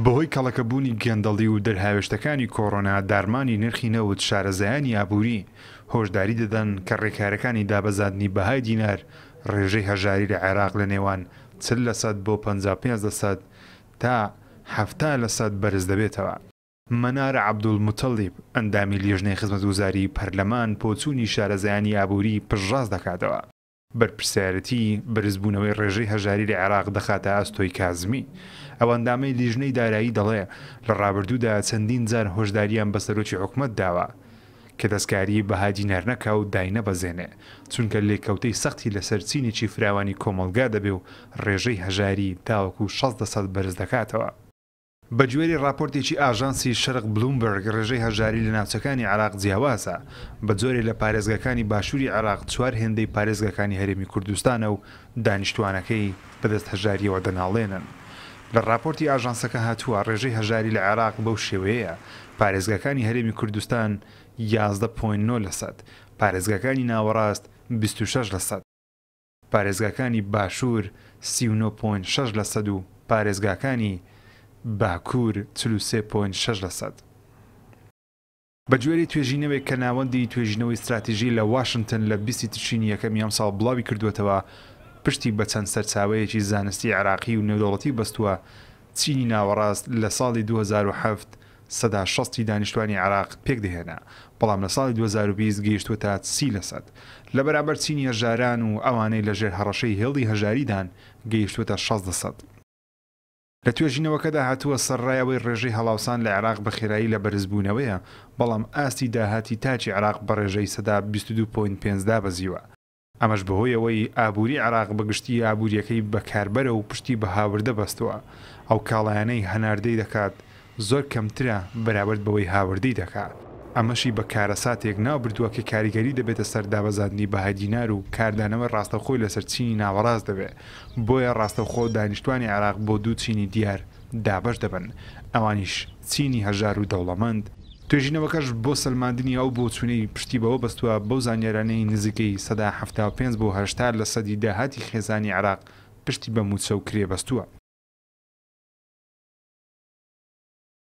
بەهۆی کەڵەکەبوونی گەندەڵی و دەرهاوێشتەکانی کۆرۆنا داڕمانی نرخی نەوت شارەزایانی ئابووری هۆشداری دەدەن کە ڕێکارەکانی دابەزاندنی بەهای دینار ڕێژەی هەژاری لە عێراق لە نێوان 40 لەسەد بۆ 55 لەسەد تا 70 لەسەد بەرز دەبێتەوە. مەنار عەبدولموتەڵیب، ئەندامی لیژنەی خزمەتگوزاریی پەرلەمان بۆچوونی شارەزایانی ئابووری پشتڕاست دەکاتەوە. بەرپرسیارێتی بەرزبوونەوەی ڕێژەی هەژاری لە عێراق دەخاتە ئەستۆی کازمی. ئەو ئەندامەی لیژنەی دارایی دەڵێ، لە ڕابردوودا چەندین جار هۆشدارییان بە سەرۆکی حکومەت داوە، کە دەستکاریی بەهای دینار نەکا و داینەبەزێنێ، چونکە لێکەوتەی سەختی لەسەر چینێکی فراوانی کۆمەڵگا دەبێ و ڕێژەی هەژاری تاوەکو 60 لەسەد بەرزدەکاتەوە. بەگوێرەی ڕاپۆرتێکی ئاژانسی شەرق بلومبێرگ، ڕێژەی هەژاری لە ناوچەکانی عێراق جیاوازە، بەجۆرێ لە پارێزگاکانی باشووری عێراق چوار هێندەی پارێزگاکانی هەرێمی کوردستانە و دانیشتووانەکەی بەدەست هەژارییەوە دەناڵێنن. لە ڕاپۆرتی ئاژانسەکە هاتووە، ڕێژەی هەژاری لە عێراق بەو شێوەیەیە، پارێزگاکانی هەرێمی کوردستان 11 point نۆ لەسەد، پارێزگاکانی ناوەڕاست 26 لەسەد، پارێزگاکانی باشوور 39 point شەش لەسەد و پارێزگاکانی باکوور 43 point شەش لەسەد. بەگوێرەی توێژینەوێک کە ناوەندی توێژینەوەی ستراتیژی لە واشنتن لە 20 ی تشرینی یەکەمی ئەمساڵ بڵاوی کردووەتەوە، پشتی بە چەند سەرچاوەیەکی زانستی عێراقی و نێودەوڵەتی بەستووە، چینی ناوەڕاست لە ساڵی 2007 سەدا 60 ی دانیشتوانی عێراق پێکدەهێنا، بەڵام لە ساڵی 2020 گەیشتووەتە 30 لەسەد. لە بەرامبەر چینی هەژاران و ئەوانەی لەژێر هەڕەشەی هێڵی هەژاریدان گەیشتووەتە 60 لەسەد. لە توێژینەوەکەدا هاتووە، سەرەڕای ئەوەی ڕێژەی هەڵاوسان لە عێراق بە خێرایی لە بەرزبوونەوەیە، بەڵام ئاستی داهاتی تاکی عێراق بە ڕێژەی سەدا 22 point پێنج دابەزیوە، ئەمەش بەهۆی ئەوەی ئابووری عێراق بە گشتی ئابوورییەکەی بەکاربەرە و پشتی بە هاوردە بەستووە، ئەو کاڵایانەی هەناردەی دەکات زۆر کەمترە بەراورد بەوەی هاوردەی دەکا، ئەمەشی بە کارەساتێک ناوبردووە کە کاریگەری دەبێتە سەر دابەزاندنی بەهای دینار و کاردانەوەی ڕاستەوخۆی لەسەر چینی ناوەڕاست دەبێ، بۆیە ڕاستەوخۆ دانیشتوانی عێراق بۆ دوو چینی دیار دابەش دەبن، ئەوانیش چینی هەژار و دەوڵەمەند. توێژینەوەکەش بۆ سەلماندنی ئەو بۆچوونەی پشتی بەوە بەستووە بەو زانیارانەی نزیکەی سەدا 75 بۆ 80 لەسەدی داهاتی خێزانی عێراق پشتی بە مووچە و کرێ بەستووە.